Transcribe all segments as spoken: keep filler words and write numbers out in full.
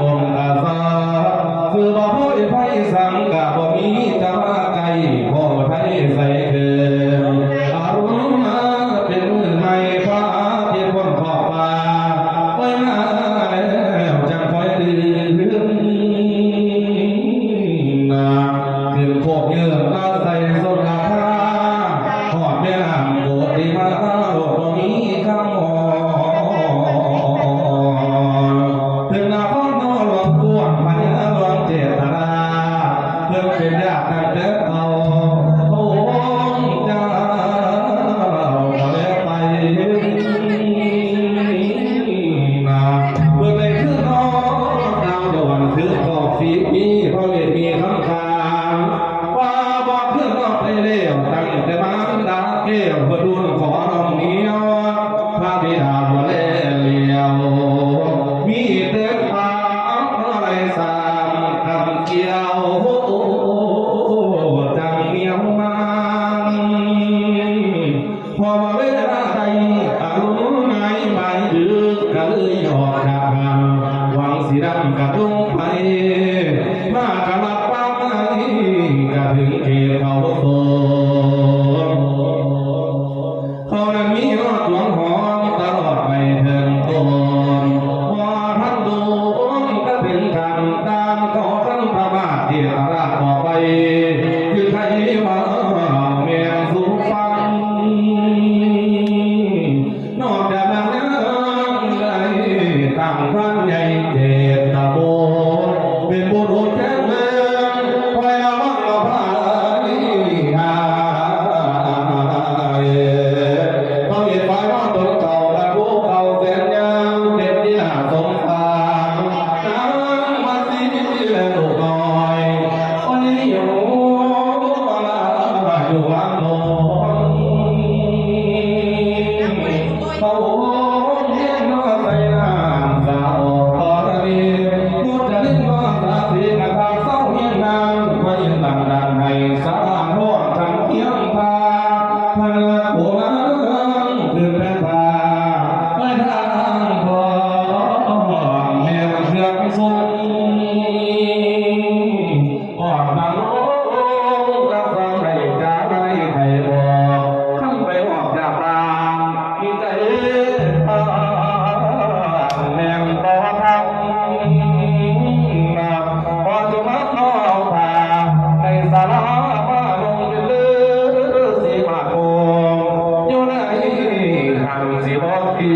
องค์กษัตริย์ คือบ่โพยภัยสังกะบ่มีจะมาไกล บ่ไทยใส่เกิน อรุณมาเป็นมื้อใหม่ พระอาทิตย์พ้นขอบฟ้า ค่อยมาแล้วจังค่อยตื่น ขึ้นโคกยืนมาใส่สุราภา ฮอดแม่น้ำโกติมา โลกบ่มีคำฮ้อง ถึงนครนหลวงกว้าง พญาหลวงเจตนา เพิ่นเป็นญาติตั้งแต่เก่า พระองค์เจ้าก็เลยไป เพิ่นได้ขึ้นนอนดาวดอน ถือกอกสีมีพระเวทมีคำคาง ว่าบ่ขึ้นนอนไปแล้ว ตั้งแต่มารดาแก้ว เพิ่นรุ่นขอน้องเหนียว พระบิดาบ่แลเหลียว มีแต่พาอะไรสามคำเกี่ยว จังเหนียวมัน พอมาเวลาใด อรุณนายหมายดึก ก็เลยออกจากบ้าน หวังสิดังกระทงไฟ มากะลัดปากใน กะถึงเขตเขาโสน เขานั้นมีรอดสวนหอม ตลอดไปเถิงต้น ว่าท่านโดน ก็ถึงทางด้าน ก็ท่านพระบาทเถระราชต่อไป คือไทยว่าแม่นสุฟัง นอกจากนั้นยังได้ตั้งพระใหญ่เจตโต เป็นผู้ดูแลเมือง คอยระวังเอาพาดีหา เขาเห็นฝ่ายว่าตนเก่าและผู้เก่าแสนยาว เป็นที่น่าสงสาร นางมาสีและลูกน้อย คนนี้อยู่ อยู่วังโนน เขาเรียกว่าไซนางสาวธรณี มุจลินว่าสาสีกะทางเศร้าเฮียนนาง ว่ายินต่างดังให้สาห้องขันเทียมพา พระโกนางคือแผ่นพา ไว้ทางพร้อมแม่เครื่องทรง ออกทางโลกรักษาให้จาได้ไขบอก คันไปออกจากบ้าน มีใจแม่นต่อทาง พอจุมัดเอาผ้า ในศาลามาลงเป็นฤๅษีมาโกง อยู่ในหันสิบอกที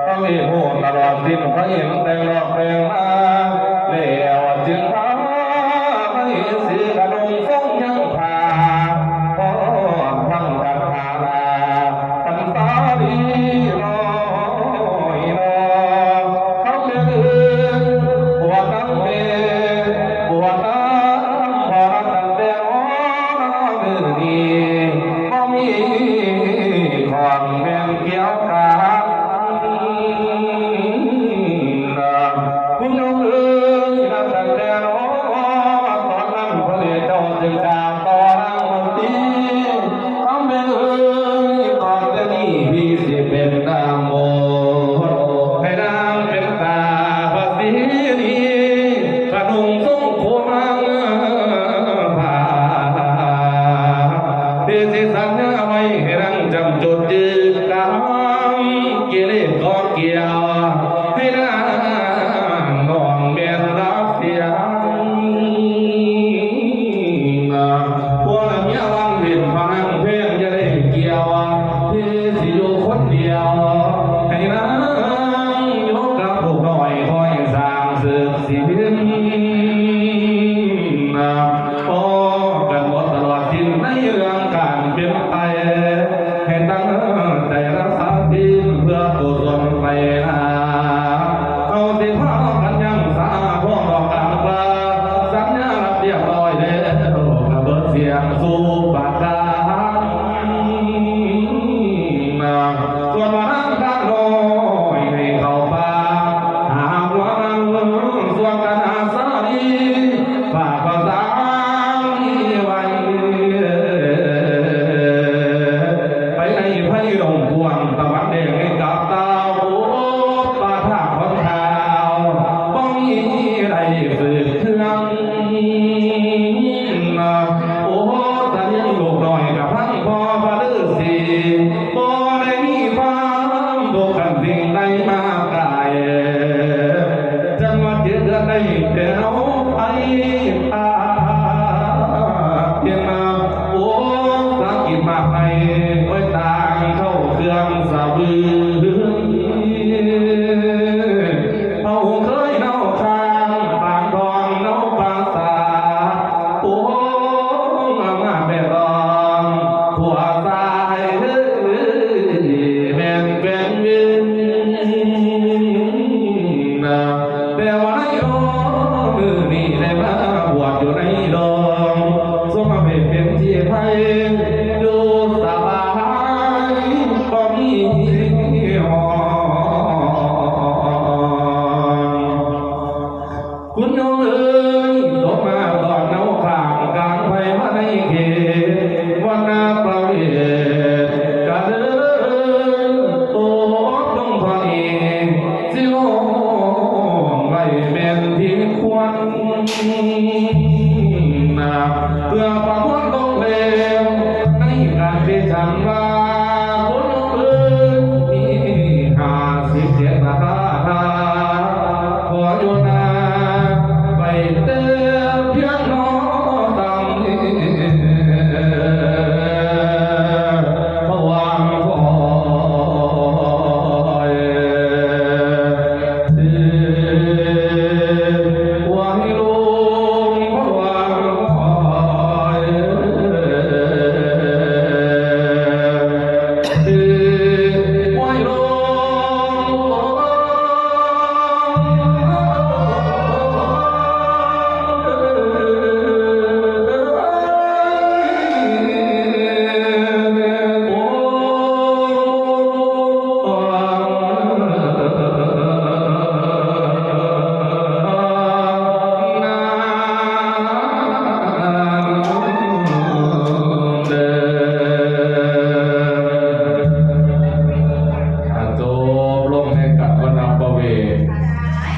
พระเวทโหดตลอดสิ้น พระเห็นแต่งนอกแต่งนา แล้วจึงพาพระเห็นสีกระดงทรงยังผ้า พร้อมทั้งคาถาลา พรรษาดีน้อยน้อ ทั้งแม่เอื้อย ผัวทั้งแม่ ผัวทั้งพ่อ ตั้งแต่น้อมื้อนี้ บ่มีของแม่นเกี่ยวกัน คุณโยมเอ้ย นับตั้งแต่น้อตอนนั้น พระเดชเจ้าจึงกล่าวต่อนางมนตรี ทำเป็นเอ้ย ตอนแต่นี้พี่สิเป็นนางโมด ให้นางเป็นตาพระศรีนี กระดุงทรงโคมังผ้า ที่สิสัญญาไว้ให้นางจำจุดยืนตามกิเลสของเกี่ยว ให้นางน้องแม่นรักเสียง พวกเมียวังเด่นพนังแพงจะได้เกี่ยว ที่สิอยู่คนเดียว ให้นางยกกับพวกน้อยคอยสร้างเสริมสิน พอกันหมดตลอดสิ้นในเรื่องการเป็นไป ให้ตั้งใจรักษาศีลเพื่อกุศลไปหา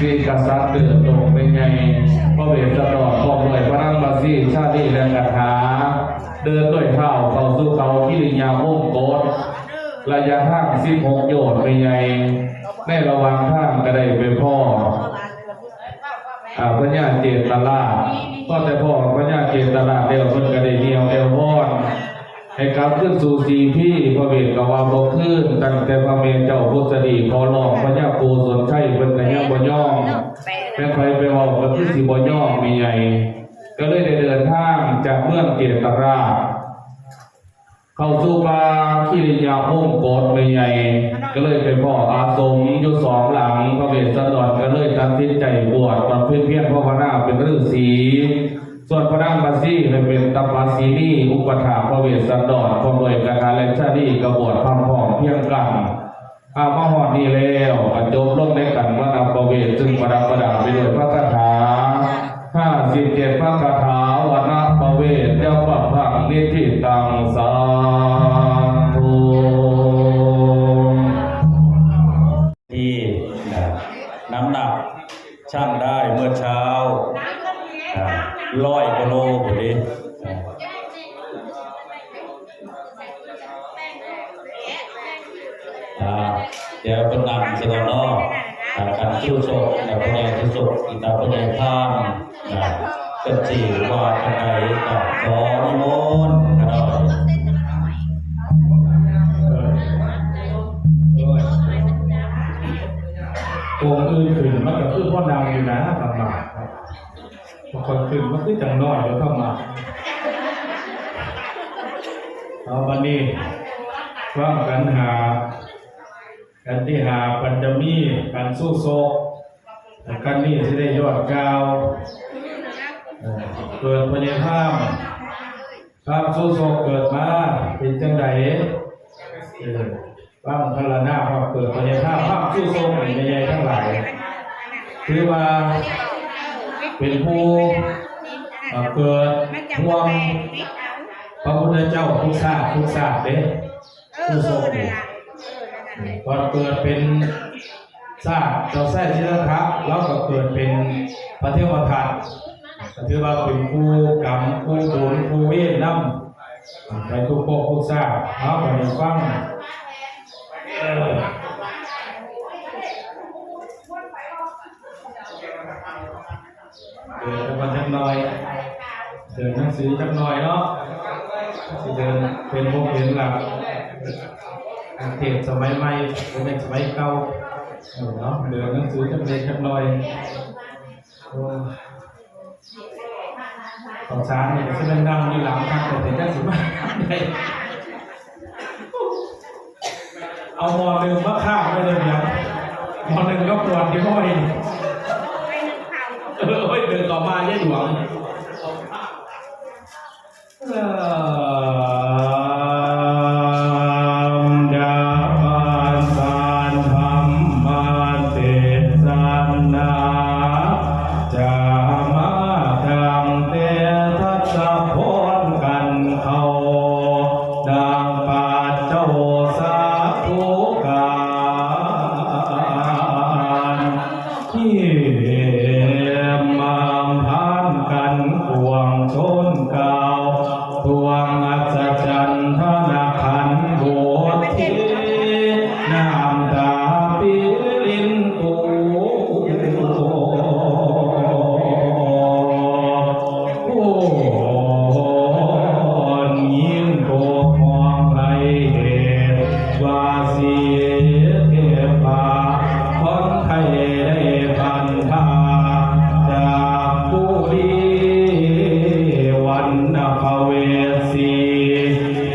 ที่กษัตริย์เดินลงไปไง พระเวสสันดรพร้อมด้วยพระนางมัสสีชาลีและคาถา เดินด้วยเท้าเข้าสู่เขาคิริยาวงกฏ ระยะทางสิบหกโยชน์ไปไง ในระหว่างทางก็ได้ไปพ้อ อ่า พญาเจตราช พอแต่พ้อพญาเจตราชแล้วเพิ่นก็ได้เหนี่ยวแอววอน ให้กลับคืนสู่สีพี พระเวสก็ว่าบ่คืน ตั้งแต่พระแม่เจ้าพุทธดีขอร้องพญาโกศลชัยเพิ่นก็ยังบ่ยอม แม่นไผไปเว้าก็คือสิบ่ยอมแม่ใหญ่ ก็เลยได้เดินทางจากเมืองเจตราช เข้าสู่ป่าคิริยาวงกฏแม่ใหญ่ ก็เลยไปพ้ออาสมอยู่สองหลัง พระเวสสันดรก็เลยตัดสินใจบวชบำเพ็ญเพียรภาวนาเป็นฤาษี ส่วนพระนางมัสสีให้เป็นตัปปาสีนีอุปัฏฐากพระเวสสันดร พร้อมด้วยคาถาและชาลีก็บวชพร้อมๆเพียงกัน อ่า มาฮอดนี้แล้วก็จบลงในขันมรณะประเวท ซึ่งประดับประดาไปด้วยพระคาถา ห้าสิบเจ็ดพระคาถา วรณะประเวท ยะปะพังนิธิตัง สาธุ ที่นะน้ำหนักชั่งได้เมื่อเช้านะร้อยกว่าโลอยู่ดิ อ่า เดี๋ยวเพิ่นนั่งซะก่อนเนาะ อ่า การสู้ชก แต่พ่อใหญ่สู้ชก อีตาพ่อใหญ่พาม นะ เป็นสี่ว่าจังใดก็ขอนิมนต์ก็ได้ องค์อื่นขึ้นมันก็คือพ่อนางอยู่นะ ธรรมะ บ่ค่อยขึ้น มันคือจังน้อยอยู่ธรรมะ เอาบัดนี้ ฟังขันห้า ขันที่ห้า ปัญจมี ขันสู้โชค ขันนี้สิได้ยอดกล่าว เอ่อ เกิดพญาพาม พามสู้โชคเกิดมา เป็นจังใด เออ ฟังพรรณนาว่าเกิดพญาพาม พามสู้โชคนี่แม่ใหญ่ทั้งหลาย ถือว่าเป็นผู้ เอ่อ เกิดร่วมพระพุทธเจ้าทุกชาติทุกชาติเด้ สู้โชคนี่ ก่อนเกิดเป็นชาติเจ้าชายสิทธัตถะ แล้วก็เกิดเป็นพระเทวทัต ก็ถือว่าเป็นผู้กรรม ผู้บุญ ผู้เวรนำ ไปทุกภพทุกชาติ เอาไปฟัง เออ เดินกันมาจักหน่อย เดินหนังสือจักหน่อยเนาะ สิเดินเป็นพวกเห็นหลัก เทศสมัยใหม่ บ่แม่นสมัยเก่า เออ เนาะ เดินหนังสือจักเล็กจักหน่อย โอ้ ข้าวสารนี่ก็สิเป็นนั่งอยู่หลังคัก แต่จักสิมาได้ เอาหม้อหนึ่งมาข้างไว้เลยนะ หม้อหนึ่งก็ปวดที่ห้อย เออ โอ้ย เดินต่อมาเยอะหลวง เอ่อ ดาบาสานธรรมเทศนา จะมาทางเตทัสสะพรกันเข้า ดังปัจเจ้าสาธุการ ที่มาพานกันกวางชนกล่าว ทวงอัศจรรย์ธนาคันโบสถ์ที่น้ำตาปีลินตู ผู้คนยินโกมองไรเหตุว่าสีเทพา คนไทยได้พันธา จากผู้ดีวันนภเวสี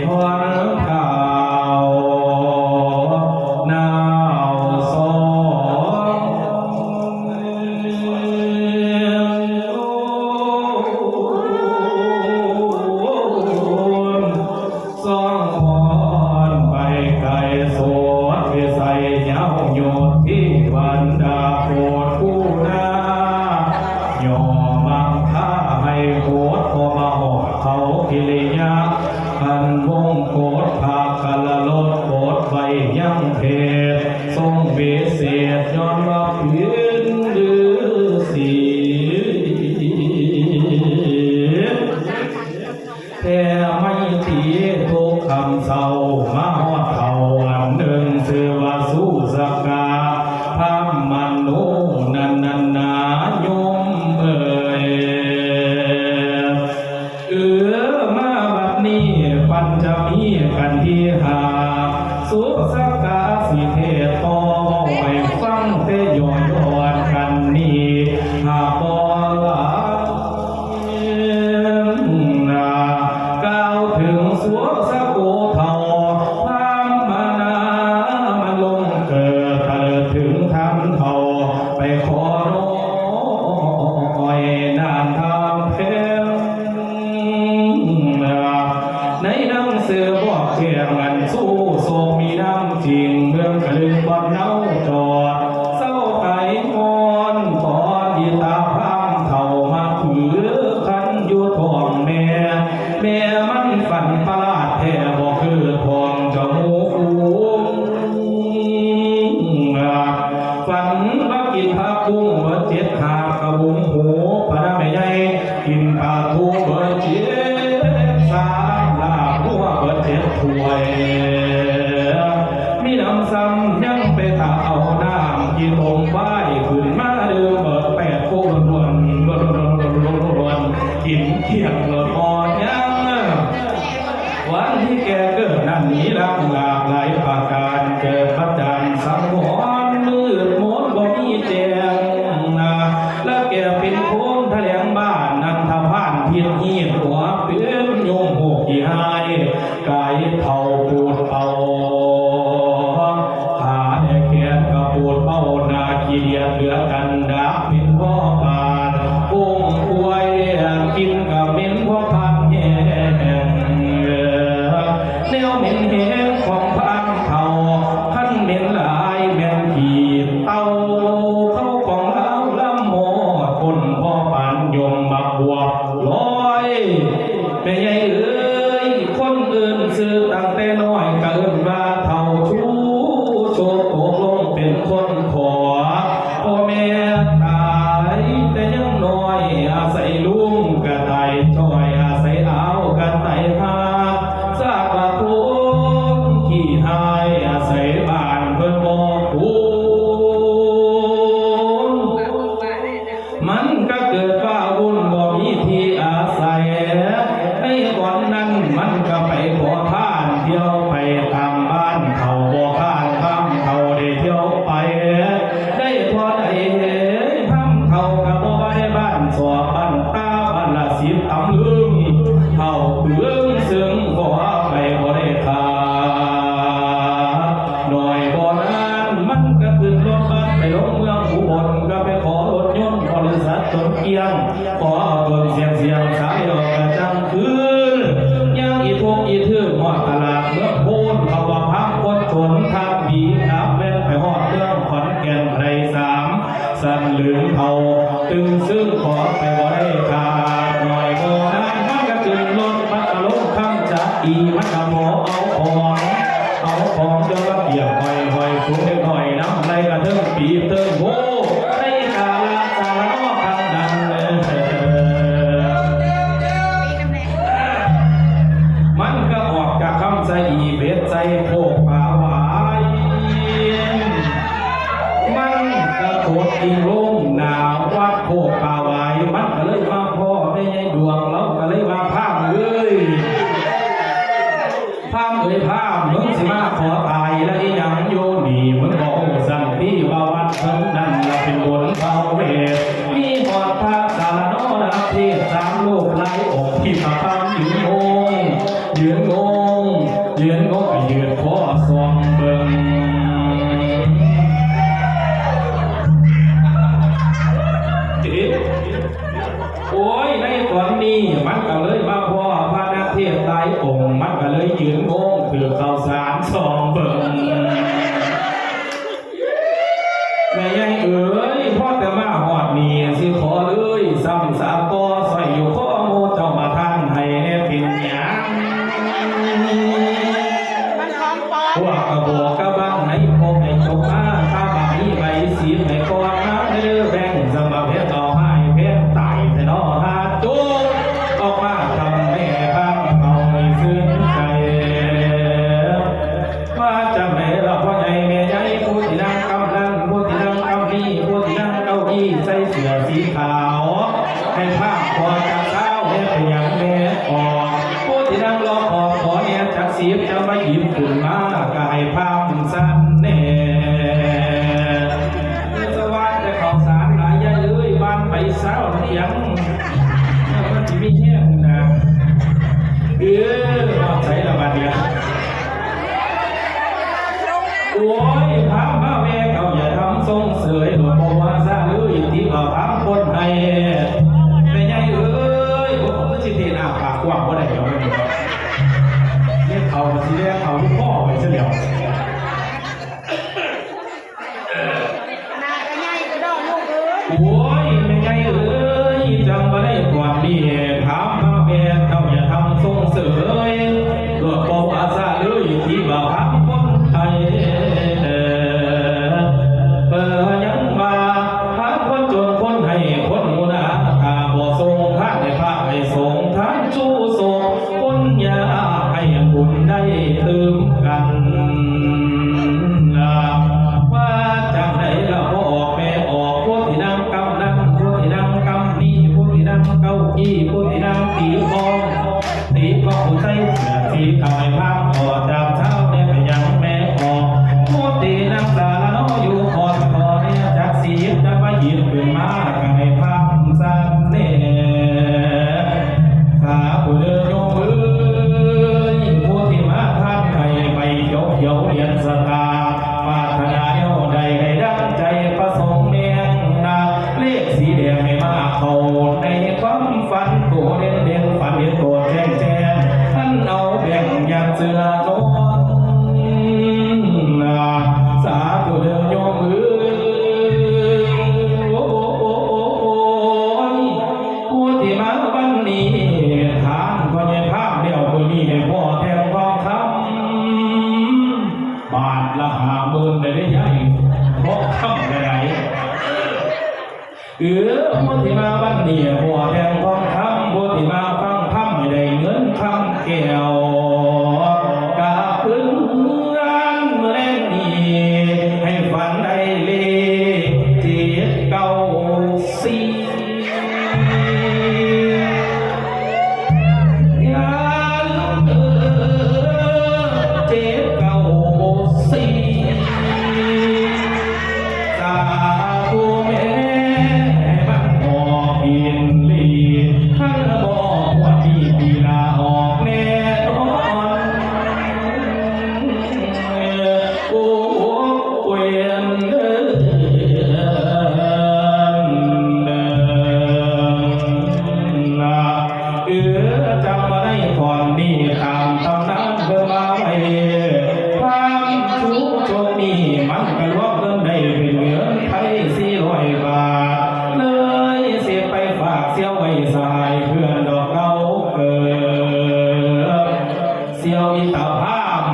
ทอนข่าว นาวสอง สองพรไปไกลโสดวิสัยยาวโยดที่วันดาโปดผู้นา ย่อมังค่าให้โหดพอมาหอดเขากิริยา อันวงโกดภาคกะละลดโกดไว้ยังเพศ ทรงวิเศษย้อนว่าพื้น ไหว้ขึ้นมาเดิมเบิดแปดโคกล้วนๆ ล้วนๆ กินเที่ยงแล้วพอยัง วันที่แกเกิดนั้นมีหลากหลากหลายประการ เกิดพระจันทร์สังวรมืดมนบ่มีแจ้งนะ และแกเป็นคนแถลงบ้านนันทพานพิษหีดหัวเป็นโยมโหกขี้หาย กายเฒ่าปูดเป่า ขาและแขนกระปูดเป่า หน้าขี้เดียดเหลือกันดาบเป็นพ่อปาน องค์อวยกินกะเหม็นพ่อพันแห้ง แนวเหม็นแห้งของพานเฒ่า คันเหม็นหลายแม่นขี้เต้า เข้าของลาวลำหมอด คนพ่อปานยมบักบวบลอย แม่ใหญ่เอ๋ย คนอื่นชื่อตั้งแต่น้อยก็เอิ้นว่าเฒ่าชูโชคตกลงเป็นคนขอ พ่อแม่ตายแต่ยังน้อย อาศัยลุงกะตายจ้อย อาศัยอาวกะตายหาก ซากละคนขี้หาย อาศัยบ้านเพิ่นบ่คุ้น มันก็เกิดว่าวุ่นบ่มีที่อาศัย ในวันนั้นมันก็ไปขอทานเที่ยวไปตามบ้านเฒ่าบ่ข้านบ้านเฒ่าได้เที่ยวไป ได้พอได้ทำเฒ่าก็บ่ว่าได้บ้านสอบบ้านตาบ้านละสิบตำลึง เฒ่าเตืองซึ่งขอไปบ่ได้ขาด หน่อยบ่นานมันก็ขึ้นรถบัสไปลงเมืองอุบล ก็ไปขอรถยนต์บริษัทจนเกลี้ยง ขอเอาจนเสียงเสียงสายออกกระจังคืน ย่างอีทุกอีทื่อฮอดตลาดเมืองโพน เขาว่าพังคนชนทางดีครับแม่นไปฮอดเมืองขอนแก่นได้สาม สั่นเหลืองเทาตึงซึ่งขอไปบ่ได้ขาด หน่อยบ่นานมันก็ขึ้นรถบัสลงคำจักอีมันก็ขอเอาของ เอาของจนระเบียบหอยหอยสูงเล็กหน่อยน้ำไหลกระเทิงปีบเทิงโหในกาละสารนอกทางนั้น มันก็ออกจากคำใส่อีเบ็ดใส่โคกปลาหวาย มันก็โคตรอิงลงหนาวัดโคกปลาหวาย มันก็เลยมาพ่อแม่ยายดวง เราก็เลยว่าพราหมณ์เอ้ย พราหมณ์เอ้ยพราหมณ์ มึงสิมาขอตายแล้วอีหยังอยู่นี่ มึงบอกสันติว่าวัดเพิ่นนั่นละเป็นบนเบาเวท มีหอดพระสารนอนาเทศสามลูกหลายองค์ที่ประทับยืนงง ยืนงง ยืนงงไปยืนขอส่องเบิ่ง เอ๊ะ โอ้ย ในตอนนี้มันก็เลยมาพ้อพระนักเทศน์หลายองค์ มันก็เลยยืนงง ถือข้าวสารส่องเบิ่ง แม่ใหญ่เอ๋ย พอแต่มาฮอดนี่สิขอเลย ซ้ำสามกอสร้อยอยู่ข้อหมู่เจ้ามาทานให้แน่เป็นหยัง มันของปลอม พวกกระบอกกระบังในพวกให้จบมา ถ้าบ่มีใบสีให้ก่อนมาเด้อ แบ่งสำหรับเฮ็ดเอาให้แพงตายแท้น้อ หาจุกออกมาทำแม่บ้านเขาให้ซื่นใจ ว่าจั่งใดล่ะพ่อใหญ่แม่ใหญ่ ผู้ที่นั่งกำนัน ผู้ที่นั่งกำนี้ ผู้ที่นั่งเก้าอี้ ใส่เสื้อสีขาว ให้ภาพพอจักเช้า เฮ็ดเป็นหยังแม่ออก ผู้ที่นั่งรอขอบขอแหน่จักสิบ จะมาหยิบขึ้นมา ก็ให้ภาพสั้นแหน่ สวัสดีข้าวสารหลายยายเอ้ย บ้านไปเช้าเที่ยง มันสิมีแห้งนะ เออ ฮอดไสละบัดเนี่ย โอ้ย พามาแม่เก่าอย่าทำทรงเสย หลวงพ่อว่าซะเลย ที่ว่าพาคนให้ แม่ใหญ่เอ้ย โอ้ย คือสิเทหน้าปากกว้างบ่ได้ดอก เนี่ยเขาสิแลเขาพ่อไปซะแล้ว หน้าก็ใหญ่กระดอกลูกเอ้ย โอ้ย แม่ใหญ่เอ้ย จังบ่ได้ความดี ถามพระแม่เจ้าอย่าทำทรงเสย โลดเบาอาสาเลย ที่บ่าพังคนไทย เออ ยังว่าพังคนจนคนให้คนหมู่นา ถ้าบ่ส่งทานให้พระให้สงฆ์ทานชูศพ คนยากให้บุญได้ตื่มกัน จักมาหยิบขึ้นมาก็ให้พร่ำสั่นแหน่ สาธุเด้อโยมเอ้ย ผู้ที่มาทานให้ใบเขียวๆ เหรียญสตางค์ ปรารถนาแนวใดให้ดังใจประสงค์แน่นะ เลขสีแดงให้มาเข้าในความฝัน โตเด่นๆ ฝันเห็นโตแจ้งๆ ท่านเอาแบ่งยัดเสื้อนอนนะ สาธุเด้อโยมเอ้ย โอ้ย ผู้ที่มาวันนี้ ทานก็ยังภาพเดียว ผู้นี้ได้พ่อแท่งทองคำ บาทละห้าหมื่นได้ได้ใหญ่ ทองคำก็ได้ เออ ผู้ที่มาวันนี้พ่อแท่งทองคำ ผู้ที่มาฟังธรรมให้ได้เงินคำแก้ว กลับคืนเมืองเมื่อแลงนี้ ให้ฝันได้เลขเจ็ดเก้าสี่ งานเออ เจ็ดเก้าสี่ สาธุแม่ มันออกอินลี คันบ่ออกวันนี้ปีหน้าออกแน่นอน โอ้ย เออ จำมาได้ก่อนนี่ตามตำนานเพิ่นมาไว้ ความสุขช่วงนี้มันก็รวมเงินได้เป็นเงินไทยสี่ร้อยบาท เลยสิไปฝากเสี่ยวไว้สายเพื่อนดอกเก่าเกิด เสี่ยวอิตาพาม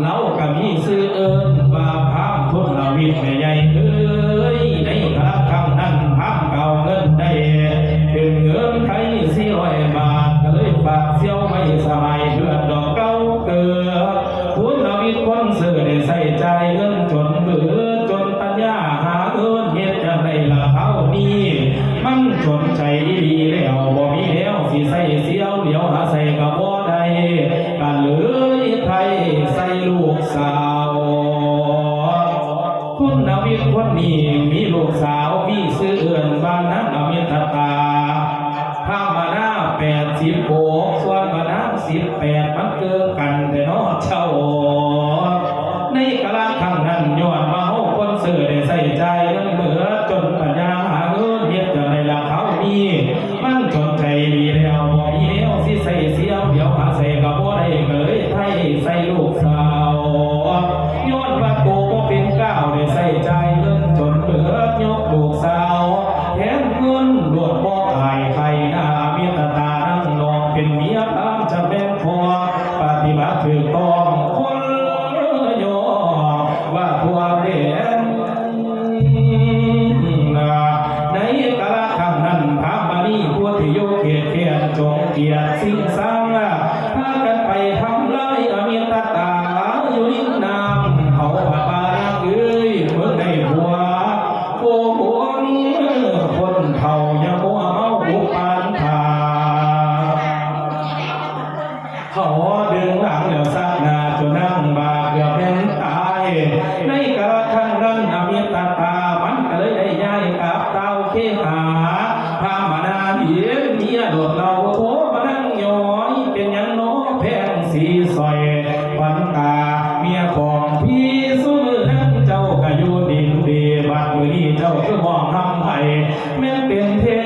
เราก็มีชื่อเอิ้นว่าพามทุนลวิทย์แม่ใหญ่เอ้ย ในครั้งนั้นพามก็เอาเงินได้ เป็นเงินไทยสี่ร้อยบาท ก็เลยฝากเสี่ยวไว้สมัยเพื่อนดอกเก่าเกิด ทุนลวิทย์คนซื่อได้ใช้จ่ายเงินจนเบิด จนปัญญาหาเงินเฮ็ดจั่งใดล่ะคราวนี้ มันจนใจอีหลีแล้ว บ่มีแนวสิใช้เสี่ยว เหลียวหาใส่ก็บ่ได้ ก็เลยไถ่ใส่ลูกสาว คุณนวิทย์คนนี้มีลูกสาว มีชื่อเอิ้นว่านางอมิตตา พระมณาแปดสิบหก ส่วนพระนางสิบแปด มันเกินกันแต่น้อเจ้า ในกาลครั้งนั้นย้อนว่าเฮาคนซื่อได้ใช้จ่ายเงินเบิดจนปัญญาหาเงินเฮ็ดจั่งใดล่ะคราวนี้ มันจนใจดีแล้วบ่มีแนวสิใช้เสี่ยว เดี๋ยวหาใส่ก็บ่ได้ ก็เลยไถ่ใส่ลูกสาว ย้อนว่าโตบ่เป็นก้าวได้ใช้จ่ายเงินจนเบิด ยกลูกสาวแทนเงินโลด บ่อายใครหน้า มีตาตานั่งนองเป็นเมียพราหมณ์จะแม่นพอ ปฏิบัติถูกต้องคนยอมว่าทั่วแดน ในกาลครั้งนั้นพระมณีผู้ที่อยู่เขตแคว้นจงเกียรติสิงสัง พากันไปทำลายอมิตตาอยู่ริมน้ำ เขาพระบาลางเอ้ย เมืองได้ผัว โอ้โห คนเฒ่าอย่ามัวเมาบุกปานทา เขาดึงหลังแล้วซักหน้าจนนั่งบาดเกือบแม่นตาย ในกาลครั้งนั้นอมิตตามันก็เลยได้ย้ายกลับเต้าเคหา พระมณาเห็นเมียโดดเหล้าโทรมานั่งย้อย เป็นหยังน้อแพงสีสร้อยขวัญตา เมียของพี่ซุมื้อนั้นเจ้าก็อยู่ดินดี บัดมื้อนี้เจ้าคือมองทำไผ แม่นเป็นแท้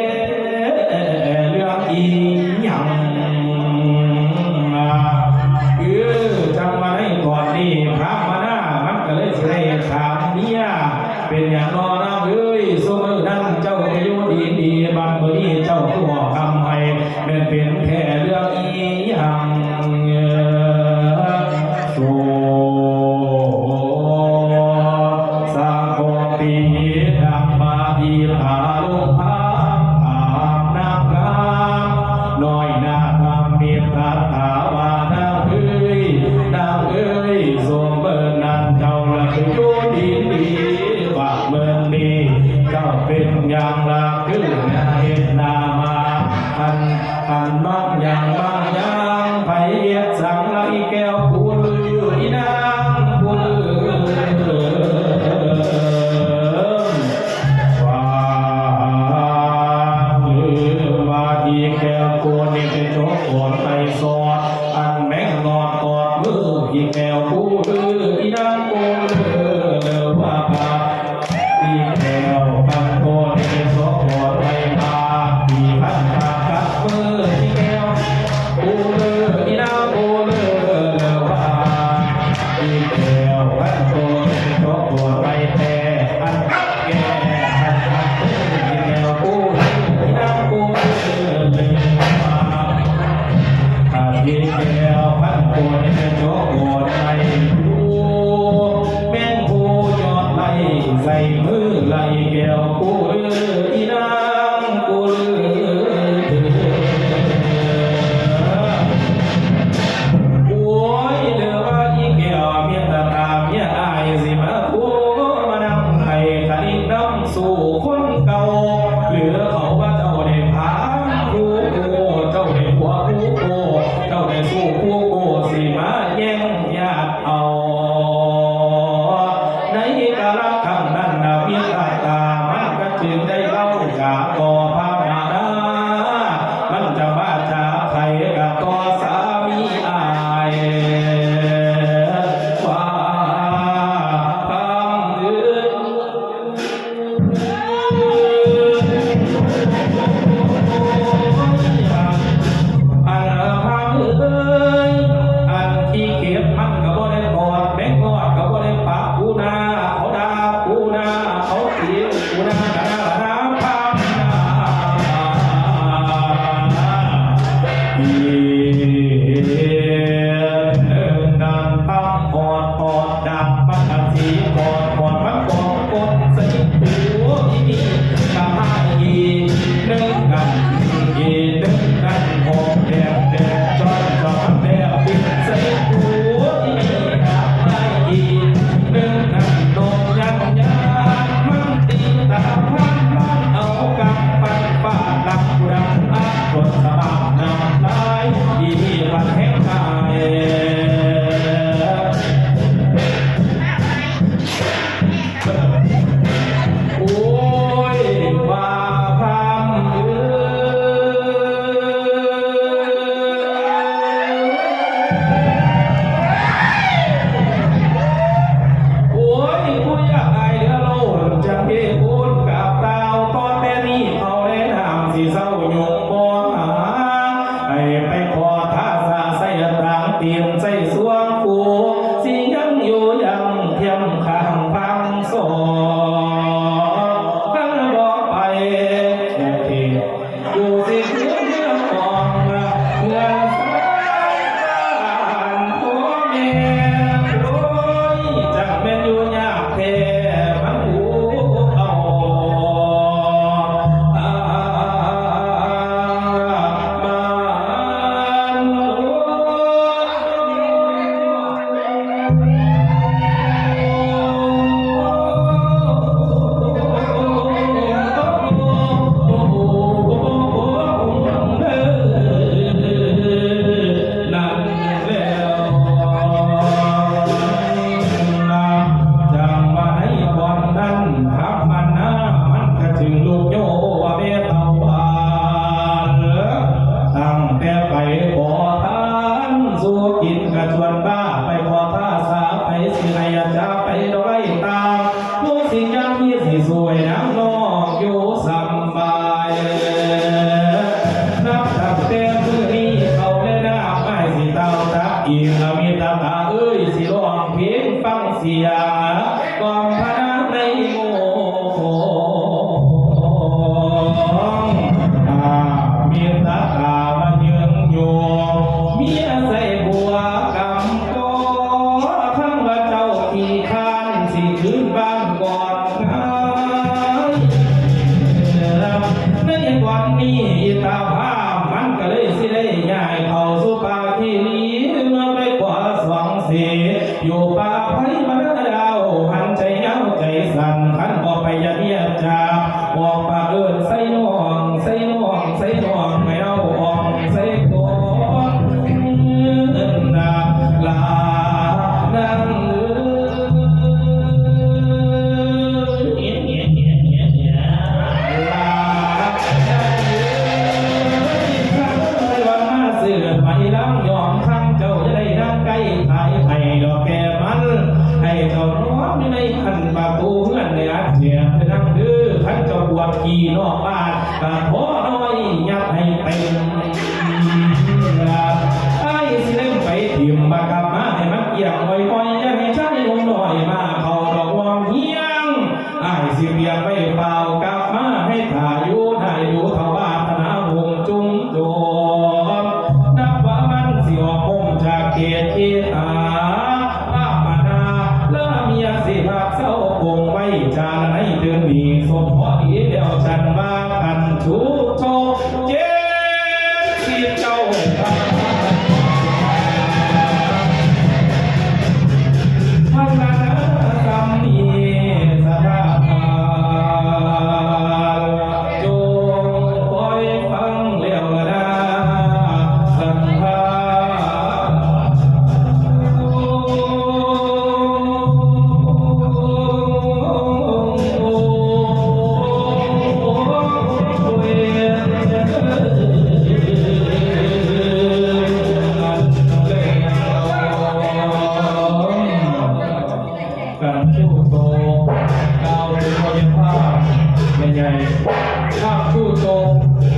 เรื่องอีหยัง เออ จังว่าในตอนนี้พระมณามันก็เลยสิได้ถามเมีย เป็นหยังน้อนางเอ้ย ซุมื้อนั้นเจ้าก็อยู่ดีดี บัดมื้อนี้เจ้าคือบอกคำไผ แม่นเป็นแท้เรื่องอีหยัง สุ สาโคติดังมาอีพาลุงพาอาบน้ำกามน้อยนาคามิตรตาวานาเอ้ยนางเอ้ยสมเบิร์นันเจ้าละคืออยู่ดีดีว่าเมินนี้เจ้าเป็นอย่างละคือนาเฮ็ดนามาอัน อันบางอย่างบางอย่าง ไผเฮ็ดสังละอีแก้วผู้ลือ อีนางผู้ลือ สา เก่า หรือเขาว่าเจ้าได้พาผู้โก เจ้าได้ผัวผู้โก เจ้าได้สู้ผู้โก สิมาแย่งญาติเอา ในกาลครั้งนั้นนะ มิตรตามันก็จึงได้เล่าจาต่อพระมารดา มันจะว่าจาใครก็ต่อสามีอ้าย ว่าพร่ำเอื้อ อันพาเอ้ย อันขี้เข็บมันก็บ่ได้ปอด แมงงอดก็บ่ได้ปะ กูหน้าเขาด่า กูหน้าเขาตี กูหน้าด่าด่าพา อีกหนึ่งนั้นตั้งกอดกอดดังมันกะสีกอดกอดมันกอดกดใส่หัวอีนี่กะให้อีกหนึ่งนั้นอีกหนึ่งนั้นหอมแดงแดงจอนจอนแดงปิดใส่หัวอีนี่กะให้อีกหนึ่งนั้นนกยังยานมันตีตาพันมันเอากำปั้นฟาดหลังกูดังอักกดสะบัดน้ำลาย อีนี่มันแห้งตาย โอ้ย ว่าพร่ำเอ้ย โอ้ย ผู้อยากอายเหลือล้น จักเทพูนกับเต้า ต่อแต่นี้เขาและนางสิเศร้ายุงบ่หา ให้ไปขอท่าสาใส่ตางเตรียมใส่สวงกู สิยังอยู่ยังเทียมข้างพังสองพังบ่ไป โอเค อยู่สิคืนเมืองของเมืองสานพ่อแม่ โอ้ย จักแม่นอยู่ยากแท้มันหูเอา จังว่าในวันนั้น พระมารดามันก็จึงลุกโยว่าแม่เฒ่าว่า ตั้งแต่ไปขอทานสู่กินกะชวนบ้า ไปขอท่าสาไปสิให้อาจารย์ไปดอกไม้ตาม ผู้สิยังมีสิสวยนางน้องอยู่สำบาย นับตั้งแต่มื้อนี้เขาและน้ำอ้ายสิเต้าตักอีก อมิตาตาเอ้ย สิร้องเพลงฟังเสียงกล่อมพระนางในโมง อามิตาตามาเยืองอยู่ เมียใส่บัวกำ ก็ทั้งว่าเจ้าขี้คร้านสิคืนบ้านก่อนไง ในวันนี้อิตาภาพมันก็เลยสิได้ย้ายเข้าสู่ป่าที่นี้ เมื่อไปกว่าสองเส อยู่ป่าไผมาดาว หันใจยาวใจสั้น คันบ่ไปอย่าเดียดจา ออกปากเอิ้นใส่น้อง ใส่น้อง ใส่น้อง ให้เอาออกใส่ก่อน เอิ้นนาลานั่งเอิ้น ลานั่งเอิ้น ข้าเอิ้นว่ามาซื้อไหมลำยอง ทางเจ้าจะได้นั่งใกล้ ขายให้ดอกแก้มัน ให้เจ้านอนอยู่ในคันประตูเฮือน ในอัดเจียบไปนั่งเด้อ คันเจ้าปวดขี้นอกบ้าน กะขอน้อยยัดให้เต็ม อ้ายสิเล่นไปถิ่ม บักกลับมาให้มันเกลี้ยงอ้อยๆ อย่าให้ชายหนุ่มน้อยมาเข้าดอกวงเฮียง อ้ายสิเปียกไว้เปล่ากลับมาให้ถ่าอยู่ ถ่าอยู่ทวารนาหงจุงโจม นับว่ามันสิออกพงจากเขตเอหา พระมหาลาเมียสิพักเศร้าคงไว้ จาละในเดือนนี้สมพอดีแล้ว ฉันว่ากันทุกโชคเจ็ดสิบเก้า พันละสามีสถาพา ข้ามชูโจง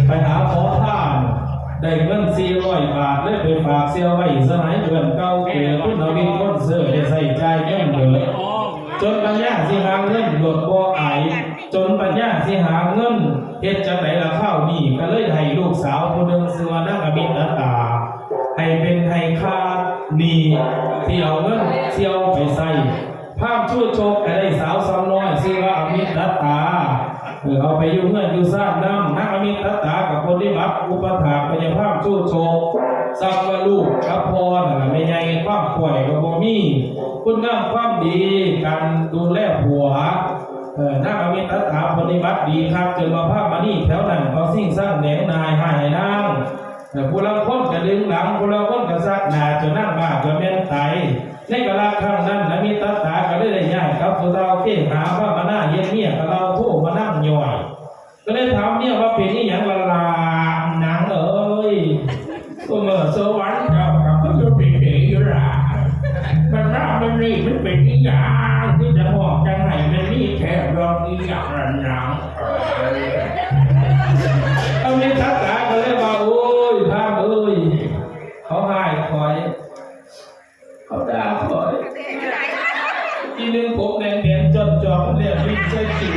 ไปหาขอทาน ได้เงินสี่ร้อยบาท เลยไปฝากเสี่ยวไว้สหายเพื่อนเก่า เกิดคุณอวินคนเสิร์ชได้ใช้จ่ายเงินเบิด จนปัญญาสิหาเงินหลดบ่อาย จนปัญญาสิหาเงิน เฮ็ดจังได๋ล่ะคราวนี้ ก็เลยให้ลูกสาวผู้หนึ่งชื่อว่านางอมิตตา ให้เป็นให้ค่าหนี้ที่เอาเงินเสี่ยวไปใช้ พราหมณ์ชูโชคก็ได้สาวซ้ำน้อยชื่อว่าอมิตตา เออ เอาไปอยู่เฮือนอยู่ซานนำ นางอมิตตาก็ปฏิบัติอุปถากพญาพราหมณ์ชูโชค สักว่าลูกกับพ่อนั่นล่ะแม่ใหญ่ความป่วยก็บ่มี คุณงามความดี การดูแลผัว เออ นางอมิตตาปฏิบัติดีคัก จนว่าพระมณีแถวนั้นเขาสิ่งสร้างแหนงนายให้นาง แต่ผู้ลางคนก็ดึงหลัง ผู้ลางคนก็ซักหน้า จนนางว่าก็แม่นตาย ในกาลครั้งนั้น อมิตตาก็เลยได้ย้ายกับผู้เฒ่าเกหาพระมณาเฮ็ดเมียกับเราโทรมานั่งย่อย ก็เลยถามเมียว่าเป็นอีหยังละล่ะนางเอ้ย ก็เมื่อสวรรค์เจ้ากับก็อยู่เป็นเฉยอยู่ล่ะ มันน่ามันนี่มันเป็นอีหยังที่จะบอกจังไหนมันนี่แค่เรื่องอีหยังละนางเอ้ย อมิตตาก็เลยว่า โอ้ย พระเอ้ย เขาให้คอย เขาด่าข่อย อีหนึ่งผมแดงๆ จนจอมเนี่ยวิ่งใส่จิ๋ว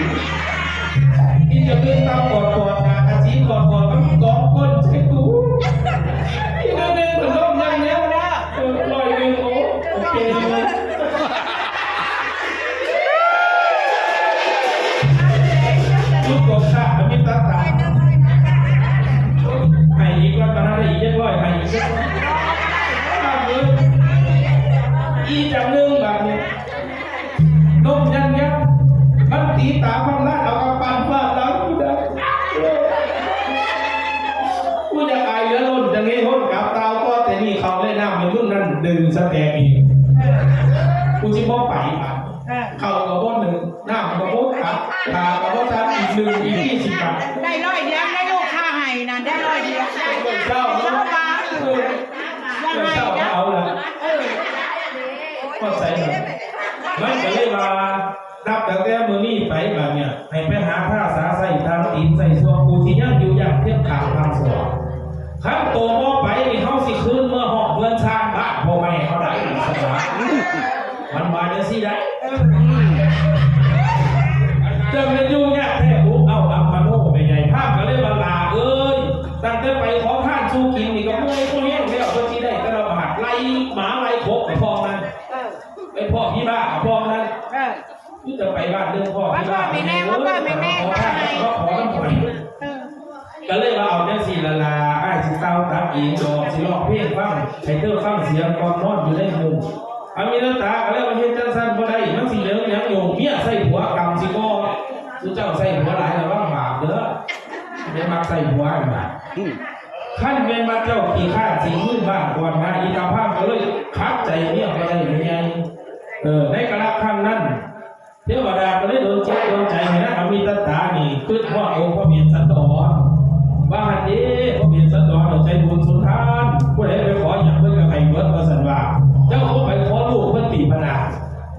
อีจะเดินตามกอดกอดหากะสีกอดกอดมันกองก้นใส่กู อีหนึ่งหนึ่งมันล้มยังแล้วนะ เออ ร้อยหนึ่ง โอ้ โอเคเลย ลูกกบค่ะ มันมีตาตา ให้อีกว่าตอนนั้นได้อีกเจ็ดร้อย ให้อีกเจ็ดร้อย อีกอย่างหนึ่งแบบนี้ นมยันยัน มันตีตาความรักเอากำปั้นฟาดหลังกูได้ กูอยากอายเหลือล้น จังไงคนกับตาวก็แต่นี่เขาเลยน้ำมันรุ่นนั้นดึงสแตกอีก กูสิบ่ไปอ่ะ เขาก็บ่หนึ่ง น้ำก็บ่ตัก ปลาก็บ่ตัก อีกหนึ่ง อีกยี่สิบบาท ได้ร้อยเดียว ได้ลูกค้าให้นะ ได้ร้อยเดียว ได้ เจ้า เจ้ามา เออ อย่าให้ เจ้า นะ เอาละ เออ ก็ใส่หน่อย มันก็เลยว่า นับตั้งแต่มื้อนี้ไปบัดเนี่ย ให้ไปหาท่าสาใส่ทางตีนใส่ส่วง กูสิยังอยู่อย่างเทียบขางทางสวง คันโตบ่ไปนี่ เฮาสิคืนเมือห้องเฮือนชาติบ้านพ่อแม่เขาได้อีกสบาย มันว่าจังซี่ได้ เจ้าแม่นอยู่ยากแท้ บุกเอาอัปปะโนแม่ใหญ่ พราหมณ์ก็เลยว่า หล่าเอ้ย ตั้งแต่ไปขอทานสู่กินนี่ก็เมื่อยก็แห้งแล้ว เพิ่นสิได้แต่ละบาท ไล่หมาไล่คกไปพร้อมนั้น เออ ไปพ้อผีบ้าก็พ้อนั้น เออ คือจะไปบ้านเรื่องพ้อผีบ้า ว่าพ่อแม่แม่ ว่าพ่อแม่แม่ ขอทาน ว่าพ่อ ว่าพ่อ เออ ก็เลยว่าเอาจังซี่ละล่ะ อ้ายสิกล่าวตักเองดอก สิร้องเพลงฟัง ให้เธอฟังเสียงก่อนนอนอยู่ในมุ้ง อมิตตาก็เลยว่าเฮ็ดจังซั่นบ่ได้ มันสิเหลืองหยังโยงเมียใส่ผัวกรรมสิบ่ สุเจ้าใส่ผัวหลายระวังบาปเด้อ อย่ามักใส่ผัวนะ อืม คันแม่นว่าเจ้าขี้คร้านสิมือบ้านก่อนนะ อีตาพราหมณ์ก็เลยขัดใจเมียบ่ได้แม่ใหญ่ เออ ในกาลครั้งนั้น เทวดาก็เลยโดนจิตโดนใจให้นางอมิตตานี่คิดฮอดองค์พระเวสสันดร ว่าหั่นเด้ พระเวสสันดรใจบุญสุนทาน ผู้ใดไปขอหยังเพิ่นก็ให้เบิดว่าซั่นว่า เจ้าก็ไปขอลูกเพิ่นติพะนะ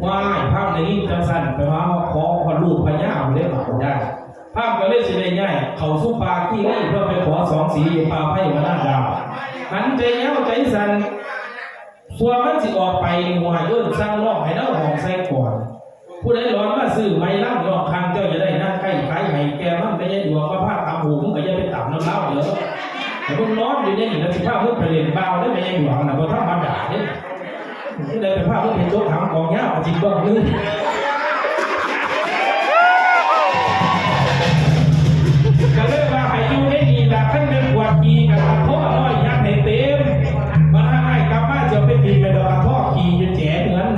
ว้าย พราหมณ์ได้ยินจังซั่น ไปว่าขอฮอดลูกพญาบ่ได้บาดได้ พราหมณ์ก็เลยสิได้ย้ายเข้าสู่ป่าคีรี เพื่อไปขอสองสีอยู่ป่าไพรวนาดาว หันใจเหี่ยวใจสั่น ส่วนมันสิออกไปนี่ ห่วย เอิ้นสั่งน้องให้เดาห้องใส่ก่อน ผู้ใดร้อนมาซื้อไม้ล่ำนอกข้างเจ้าอย่าได้นั่งใกล้ขายให้แกมันไม่ใช่ดวงมาพาดตามหู มึงก็อย่าไปตามน้ำเล่าเด้อ แต่มึงนอนอยู่ในนี่แล้วสิพามึงไปเล่นบ่าวได้ไม่ใช่ดวงนะ บ่ธรรมดาเด้ มึงได้ไปพามึงไปโจ๊กหางกองยาวจิตบ้องนึง ก็เลยว่าให้อยู่ในนี่ล่ะ คันเป็นปวดขี้ก็ตะโพกน้อยยัดให้เต็ม มันให้กลับมาจะไปกินไปดอกกระทอกขี้จะแจ๋เหมือน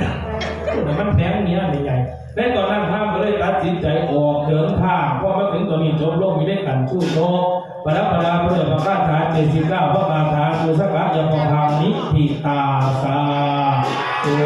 มันแพงเนี้ยใหญ่ๆ ในตอนนั้นพราหมณ์ก็เลยตัดสินใจออกเดินทาง พอมาถึงตอนนี้จบลงอยู่ในกันชูโชค ปะดาปะดาเพื่อพระคาถาเจ็ดสิบเก้า พระคาถาคือสักกะยะพงคานิทิตาสาธุ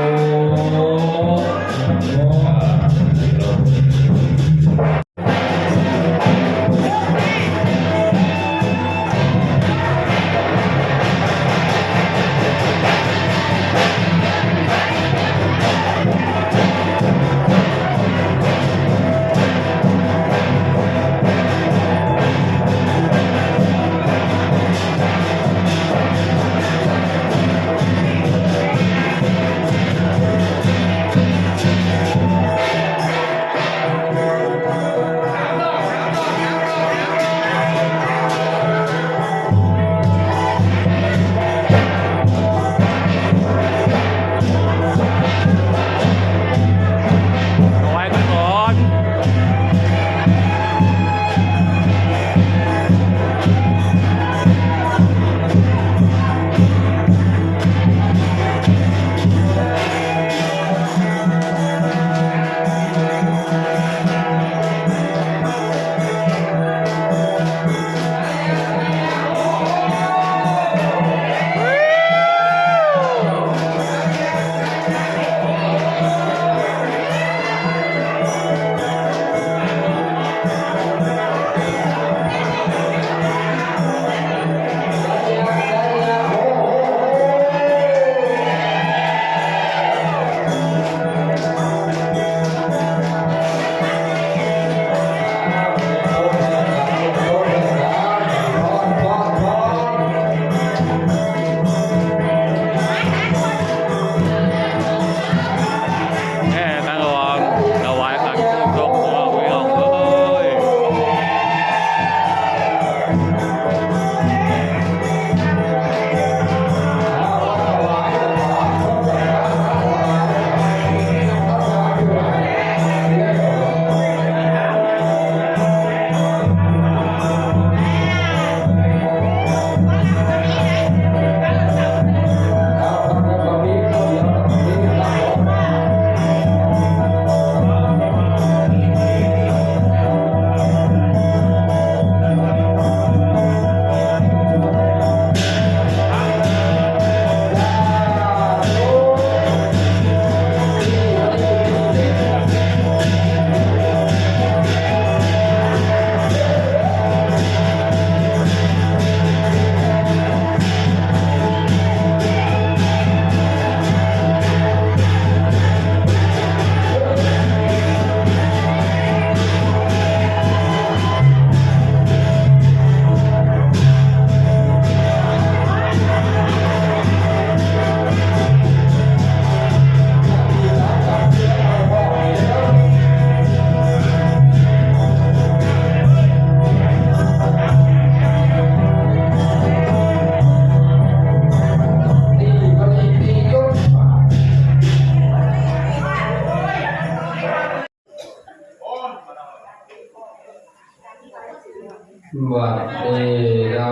บัดนี้นะ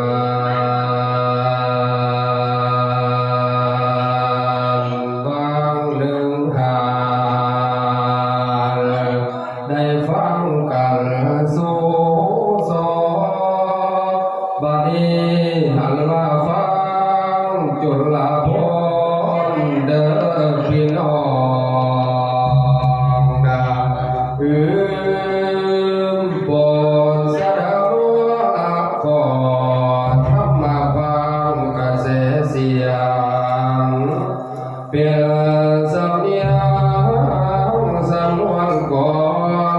บางหนึ่งหากได้ฟังกันสู่สอ บัดนี้หันมาฟังจุลพลเด้อพี่น้องนะ อืม บทสะดาวะขอธรรมะฟังกระแสเสียง เป็นสำเนียงสำนวนกลอ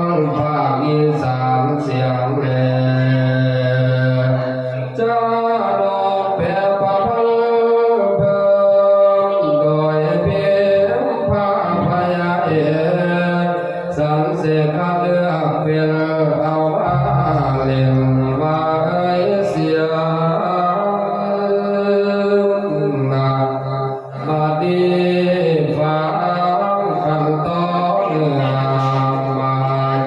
นภาคอีสานเสียงแหลม จะดอกแปรประพันธ์เพิ่มโดยเพียงพระพยาเอก สันเสกเลือกเป็นเอาว่าเล่นว่าเอ้ยเสียงนะ บัดนี้ฟังขั้นตอนเนื้อมา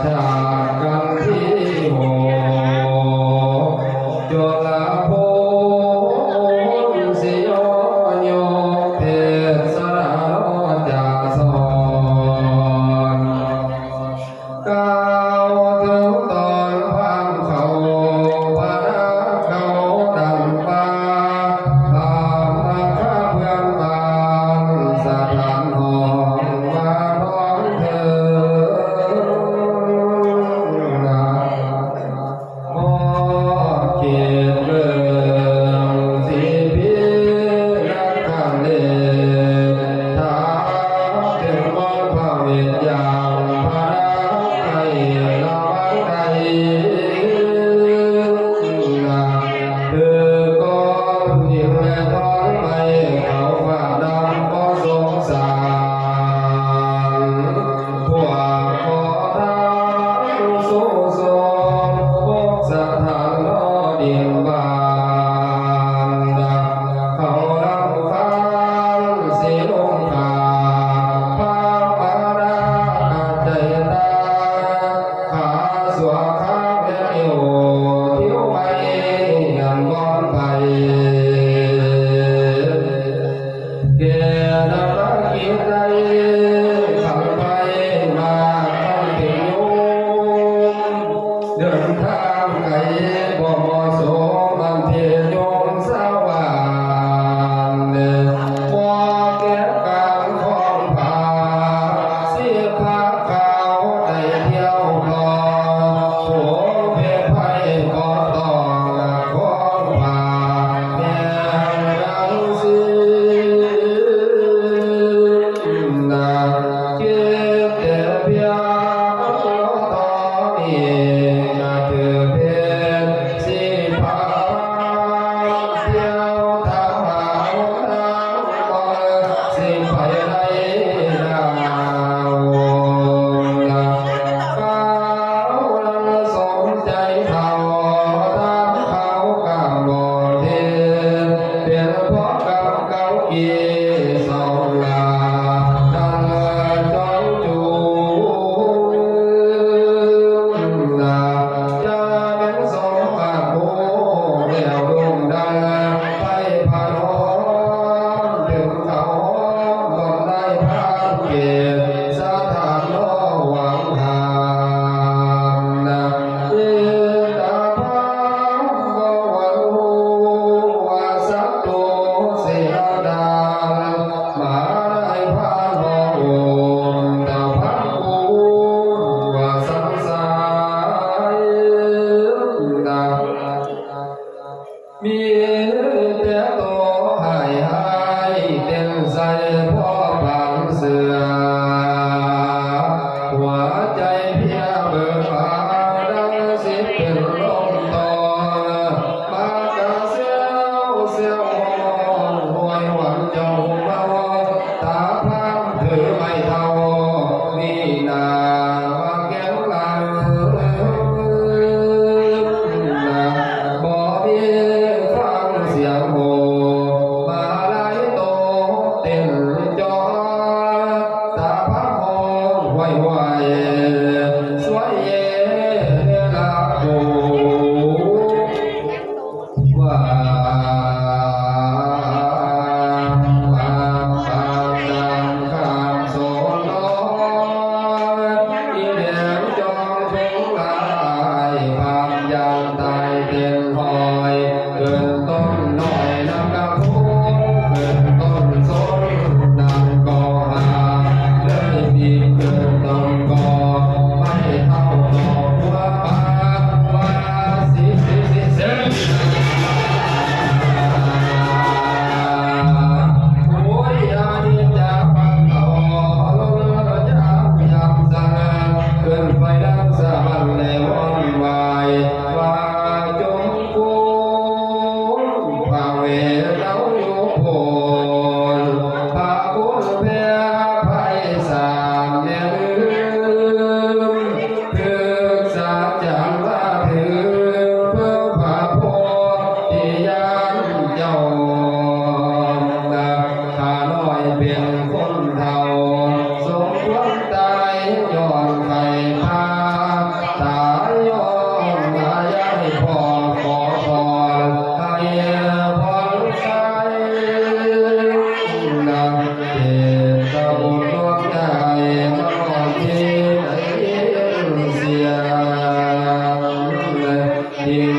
จากกันที่หก จุลพลสิยอยกเทศนาจาสอน กล่าวถึงตอนพราหมณ์เขาพระนาเขาดันป่า ตามมาข้าเพื่อนบ้าน สถานห้องว่าพร้อมเถิดนะ ขอเขตเมืองสีพีนครเดช ถามถึงมนต์พระเวทยามพระนางไพระวังไกรนะ คือก้อนหินและทองไม้เขาฟาดดำก็สงสาร พวกขอทานสู้สมพบสถานนอดินบาน เขาลำคาญสีลงขาพามาราใจตา ขาสวาขาแม่อยู่ทิวไปยังก้อนไป แก่นำมากินได้ขันไปมาขันเป็นโยม เดินทางไกลบ่เหมาะสมมันเทโยมสาวานบ่แก่การของผา สิพาเขาได้เที่ยวต่อ ผู้เพศภัยก็ต้องของผาแห่งดังสิ้นนะ คิดแต่เพียงตอนนี้ก็ถือเป็นสิ่ง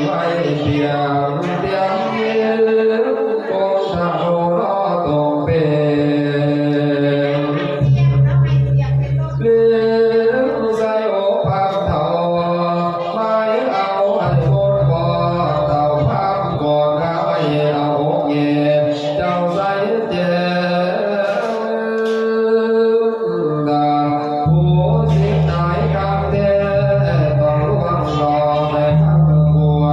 ไว้เพียงเตียงเดียว คงทะโลรอตกเป็น ลืมใส่อกพักเฒ่า ไม้เอาให้หมดบ่ เฒ่าพักก่อนหาไว้เอาอกเย็น เจ้าใส่เจ็บ ผู้สิตายคักแท้ ต้องล่วงรอไปทั้งปว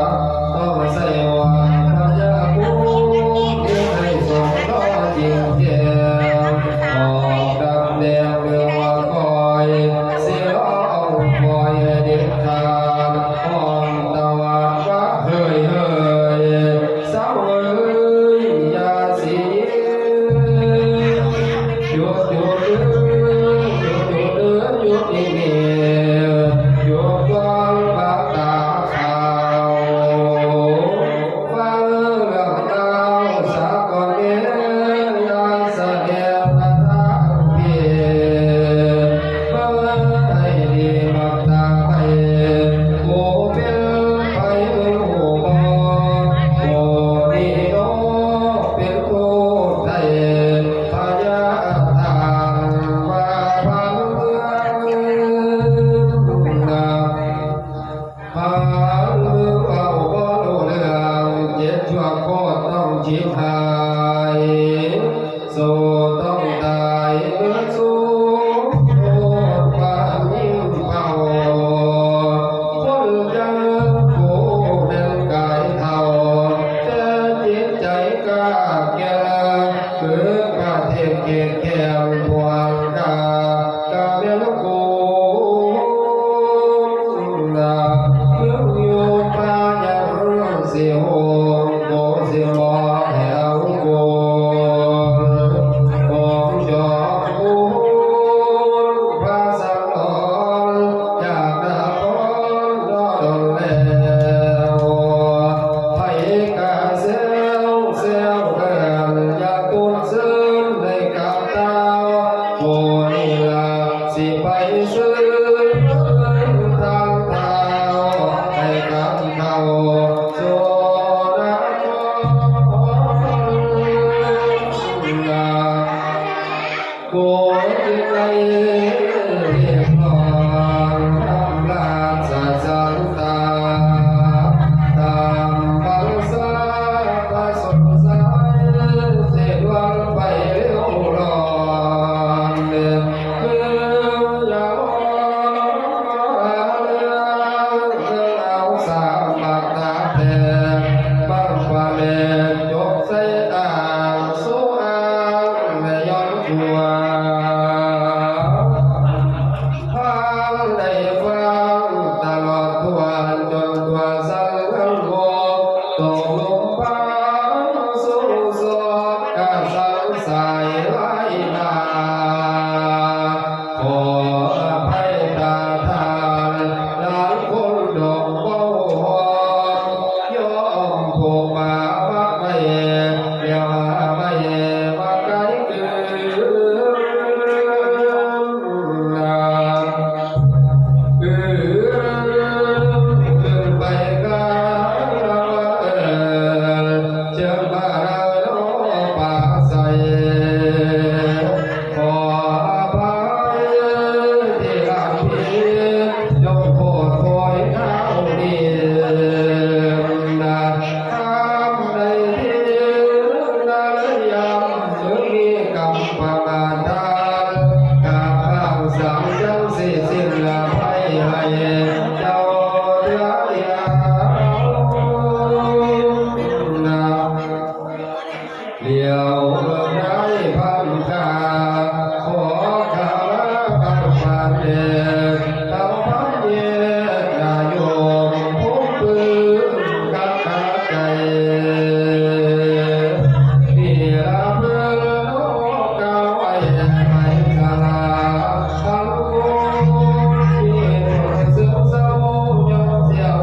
ง ต้องใส่ว่าพญาภูมิ ที่ให้สมต่อจริงแท้ ออกดำแดงเรือว่าคอย สิรอเอาคอยเด็ดขาด ห้องตะวันว่าเฮยเฮย เศร้าเอ้ย อย่าสิหยุด หยุดเอ้ย หยุด หยุดเอ้ย หยุดนี่นี่ หยุดก่อนบักตาขาว ฟังเรื่องราวสาก่อนเอ้ย อย่าเสด็จมาทางเพียง เมื่อให้ดีบักตาไป ผู้เป็นไปรู้บ่ ผู้นี้เนาะเป็นผู้ไทย พญาทานว่าพันเมืองนา พันเมืองเว้าบ่รู้เรื่อง เจ็ดชั่วโคตรต้องชิบหาย สู้ต้องตายเมื่อสู้โทษความยิ่งเป่า คนจังผู้เป็นกายเท่า แต่จิตใจกล้าแก่ คือประเทศเขตแคบพวงกากะแม่นกู นะ มึงอยู่ป่ายังสิโหง โกสิบอกให้เอาโกน โกนจอกคูณพระสังวร จากนครดอนแล้ว ไผกะแซวแซวเอิ้น อย่าตูนซื่นได้กับเต้า โอ้นี่ล่ะสิไปซื่นทางเต้า ให้กับเขาสู่นคร โกจึงได้เรียกร้องนำราชสันตา ตามภาษาพระสงฆ์สายเสดวงไปเร็วร้อน เมื่อยามเอาสามบักตาแตก บังปะแดงจกใส่อ่าง สู้อ่างแม่ย้อนตัว พานได้ฟังตลอดทั่ว จนตัวสั่นทั้งโลก ตกลงพานสู่โศกกะสังสายไร้นา ขออภัยตาทาน หลายคนดอกเว้าฮอด ยอมผูกมาพักไว้ เดี๋ยวหาไม่มาไกลเกินนา เออ ขึ้นไปกลางเมือง เชิญพระเราป่าใส ขออภัยที่ทำผิด จงโปรดโปรยคราวนี้นะ คำใดที่นายยาม หรือมีกรรมประมาทาน กราบข้างสังจังสิสิ้นละภัยให้เจ้าเถื่อเดียวนะ เดี๋ยวเมื่อได้พันกา ขอขมาพระบาทเดช เต้าพันเยกนาโยม ผู้ปืนกักขาใจ ที่ละเพื่อนโลกกาไว้ไปสลา ทั้งคู่ที่เสื่อมเศร้ายอมเสียว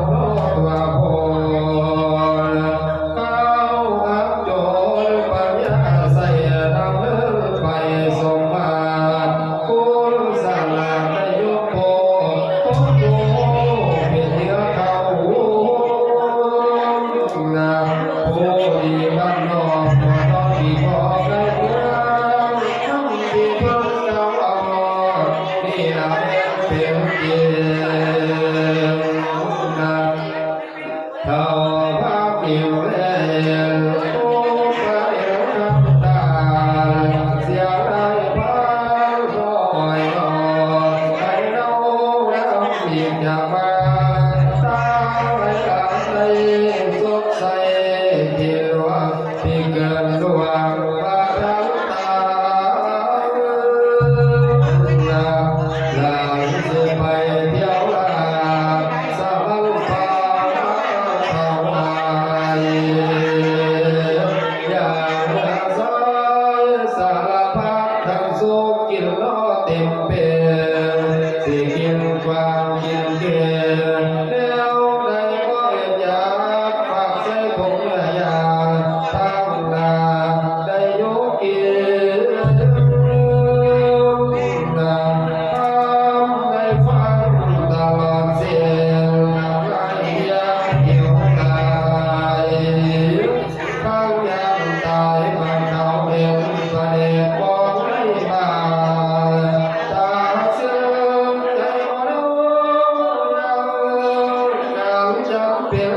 เป็น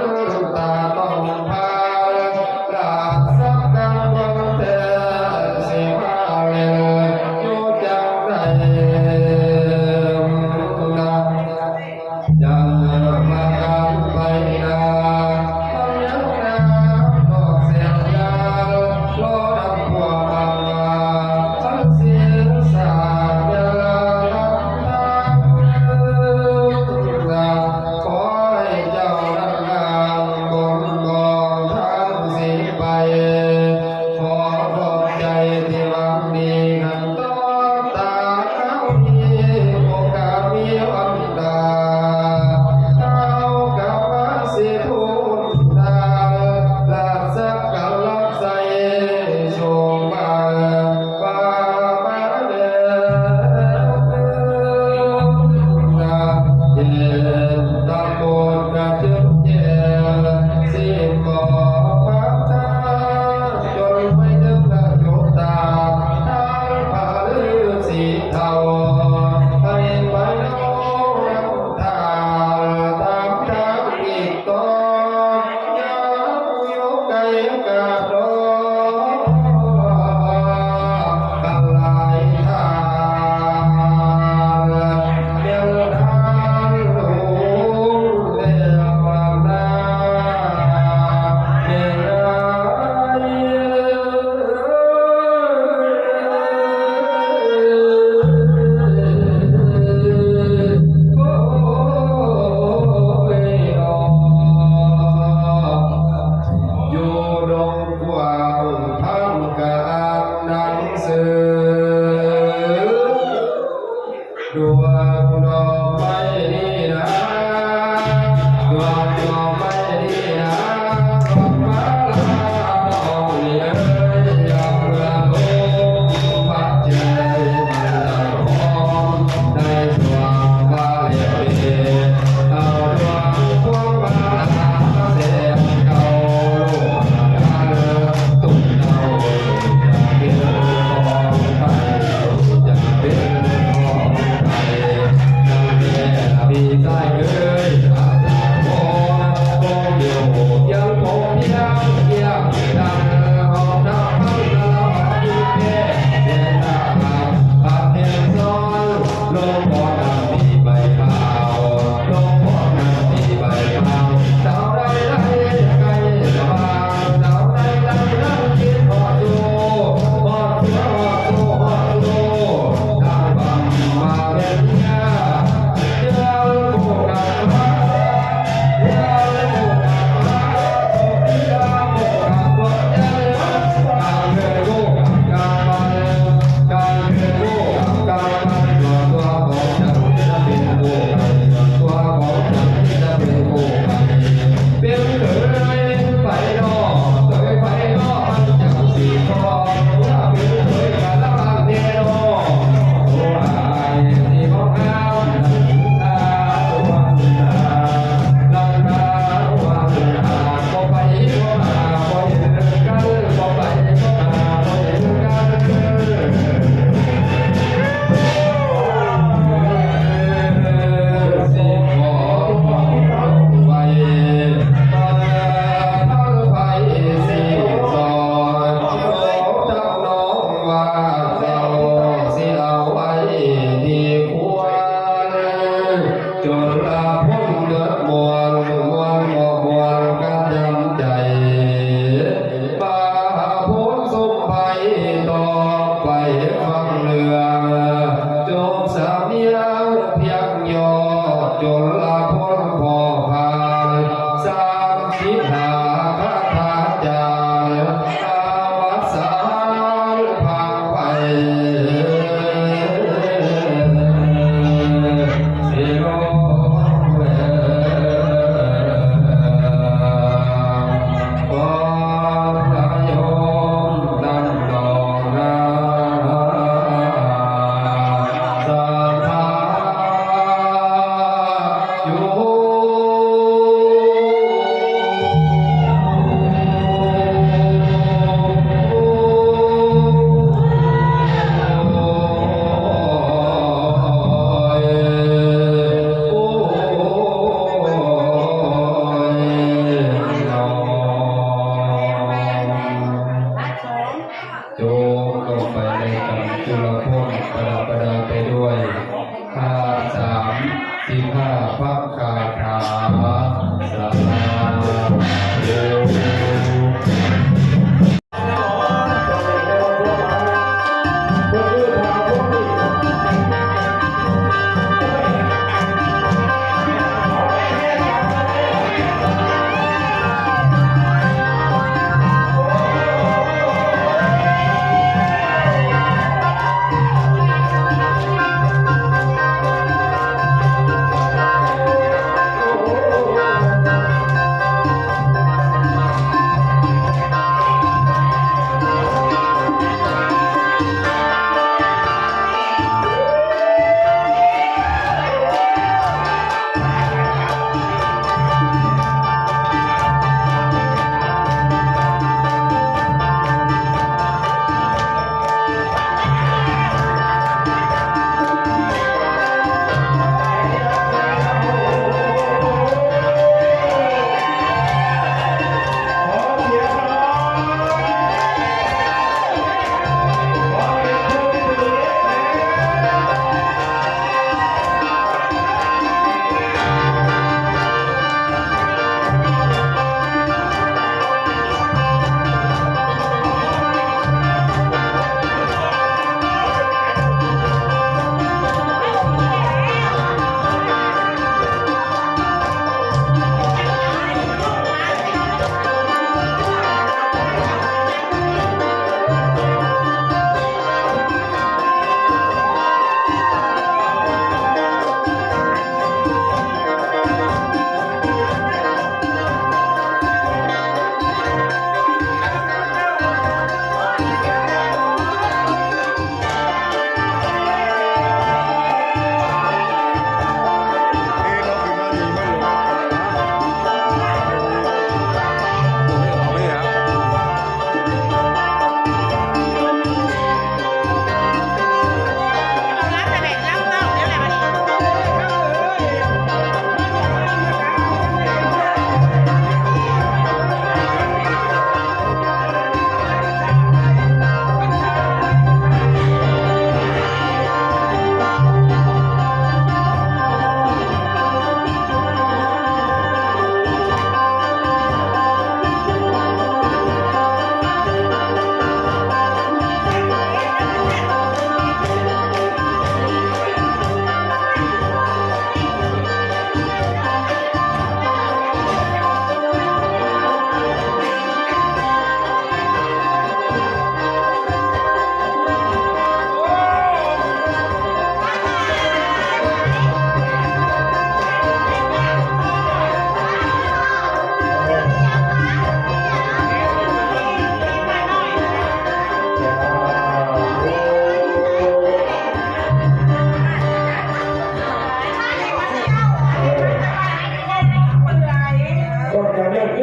ตาต้องพาราชกังวังแต่สิมาเล่นอยู่จังใด จังมาการไปนา มันยังนาดอกแสนยาว รอดำพวงมา ทั้งเสียงสาดยาลาทำทาง ขอให้เจ้าทั้งหลายบนกองทางสิไป ขอขอบใจที่หวังดีกันต่อตาเขานี้โอกาสมีวันตา เอากลับมาสิทูลทางราชการรับใส่ชมมา ว่ามาแล้ว เย็นตะโกนกระเจิงแจ้ง สิขอพระเจ้า จนไปถึงพระจุตา ทางพระฤาษีเฒ่า ให้ไปนอนทานตามทางอีกต่อ อย่าอยู่ไกลกะดอก กันหลายทาง เดียวทางหลวงแล้วนาเดียว โอ้ย อยู่ดงกว้างท่ามกลางหนังสือ ดวงดอกไม้นี่นะ ดวงดอกไม้นี่นะ ดอกไม้ลาดอกนี่เอ้ย อยากเพื่อโลกพระเจ้ามันละหอม ในดวงบาเลียน เอาดวงพวงมาลาแสงเก่า ลูกหลานตุ้มเต้า จะเป็นของใคร จะเป็นของใคร นั่นแหละพี่ชายเอ้ย อาจารย์หมอ คงอยู่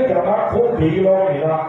จะมาคุ้มผีลงนี่ละ